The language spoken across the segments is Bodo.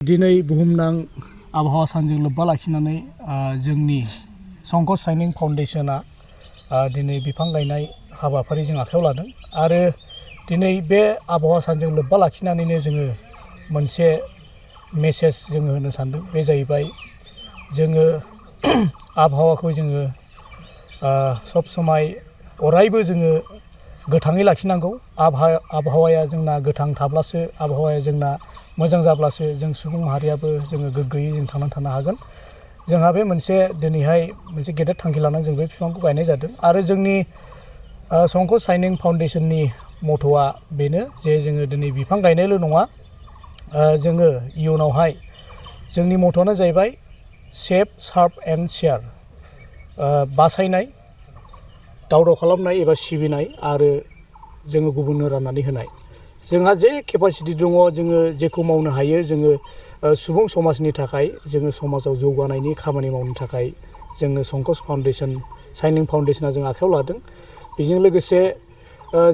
दिनै बुहुमनां आबहावा सानजों लोब्बा लाखिनानै जोंनि संकच साइनिं फाउन्डेशना दिनै बिफां गायनाय हाबाफारि जों आखायाव लादों आरो दिनै बे आबहावा सानजों लोब्बा लाखिनानैनो जोङो मोनसे मेसेज जोङो होनो सानदों। बे जाहैबाय जोङो आबहावाखौ जोङो सब समाय अरायबो जोङो गोथाङै लाखिनांगौ। आबहावाया जोंना गोथां थाब्लासो, आबहावाया जोंना मोजां जाब्लासो जों सुबुं माहारियाबो जोङो गोग्गोयै जों थांनानै थानो हागोन। जोंहा बे मोनसे दिनैहाय मोनसे गेदेर थांखि लानानै जों बे बिफांखौ गायनाय जादों आरो जोंनि संकच साइनिं फाउन्डेशननि मथ'आ बेनो जे जोङो दिनै बिफां गायनायल' नङा, जोङो इयुनावहाय जोंनि मथ'आनो जाहैबाय सेभ, सार्भ एन्ड शेयार। बासायनाय, दावराव खालामनाय एबा सिबिनाय आरो जोङो गुबुननो राननानै होनाय। जोंहा जे केपासिटि दङ, जोङो जेखौ मावनो हायो, जोङो सुबुं समाजनि थाखाय, जोङो समाजाव जौगानायनि खामानि मावनो थाखाय जोङो संकच साइनिं फाउन्डेशना जों आखायाव लादों। बेजों लोगोसे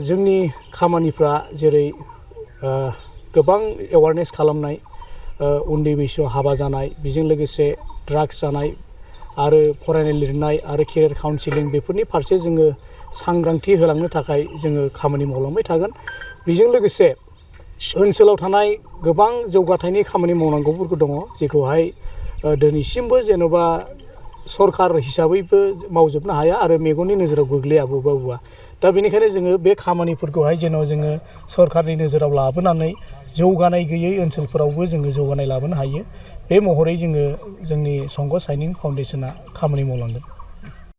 जोंनि खामानिफ्रा जेरै गोबां एवारनेस खालामनाय, उन्दै बैसोआव हाबा जानाय, बेजों लोगोसे ड्राग्स जानाय आरो फरायनाय लिरनाय आरो केरियार काउन्सिलिं, बेफोरनि फारसे जोङो सांग्रांथि होलांनो थाखाय जोङो खामानि मावलांबाय थागोन। बेजों लोगोसे ओनसोलाव थानाय गोबां जौगाथायनि खामानि मावनांगौफोरखौ दङ, जेखौहाय दिनैसिमबो जेन'बा सरकार हिसाबैबो मावजोबनो हाया आरो मेगननि नोजोराव गोग्लैया बबेबा। दा बेनिखायनो जोङो बे खामानिफोरखौहाय जेन' जोङो सरकारनि नोजोराव लाबोनानै जौगानाय गैयै ओनसोलफोरावबो जोङो जौगानाय लाबोनो हायो। बे महरै जोङो जोंनि संकच साइनिं फाउन्डेशना खामानि मावलांगोन।